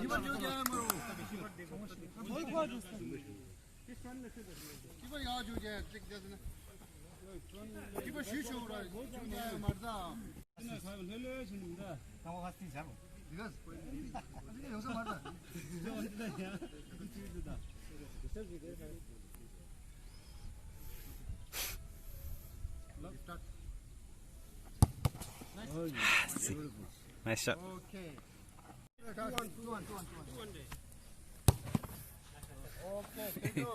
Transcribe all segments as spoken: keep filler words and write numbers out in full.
Keeper ཡག་བྱུང་རྒྱལ་གཅིག་བྱས་ན། Keeper ཞུ་ཆོག་ར་ཆུང་ཉག་མར་ཟ། ལྷོད་ལྷོད་བྱུང་འདུག་ད། ད་ང་ཧ་སྟི་ཟ་རོ། འདི་ག་འདི་ག་ཡོང་ས་མ་རེད། འདི་འདྲ་ཡང་འདི་འདྲ་ཡང་འདི་འདྲ་ད། Nice shot. Okay. Two one, two one, two one, two one. Okay, thank you.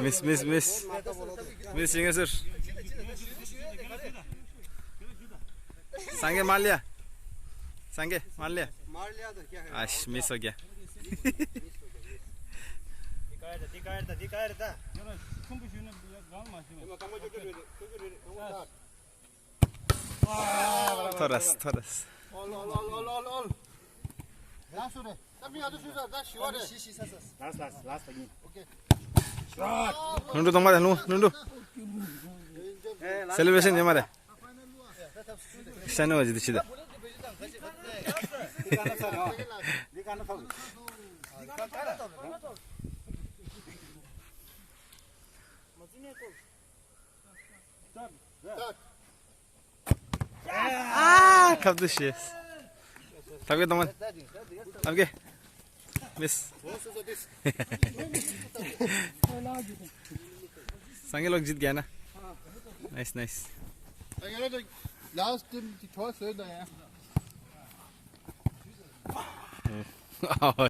Miss, miss, miss. Miss, ཡིན་ཟེར། སངས་རྒྱས་མར་ལ་ཡ། སངས་རྒྱས་མར་ལ་ཡ། ཨ་ཤི་མི་སོ་རྒྱ། ཐོ་རེས་ཐོ་རེས། ཨོལ་ཨོལ་ཨོལ་ཨོལ་ཨོལ། ལ་སུ་རེད། ད་མི་ང་ཚོ་ཞུ་ས་ད་ཞི་བ་རེད། ལ་སུ་ལ་སུ་ལ་སུ་ཡིན། ཨོ་ཀེ། ལྷུན་གྲུབ་གཏོང་མ་རེད། ལྷུན་ལྷུན་གྲུབ། སེ་ལི་བྲེ་ཤན་ཡོད་མ་རེད། ཤ་ནོ་ཇི་དུ་ཆི་ད། ཨ་ཁབ་ཏུ་ཤེས། ཐབ་ཀེ་དང་མ། ཐབ་ཀེ། མིས། སངས་རྒྱས་ལོག་ཇིད་ག་ན། Nice, nice. Last time the choice was there.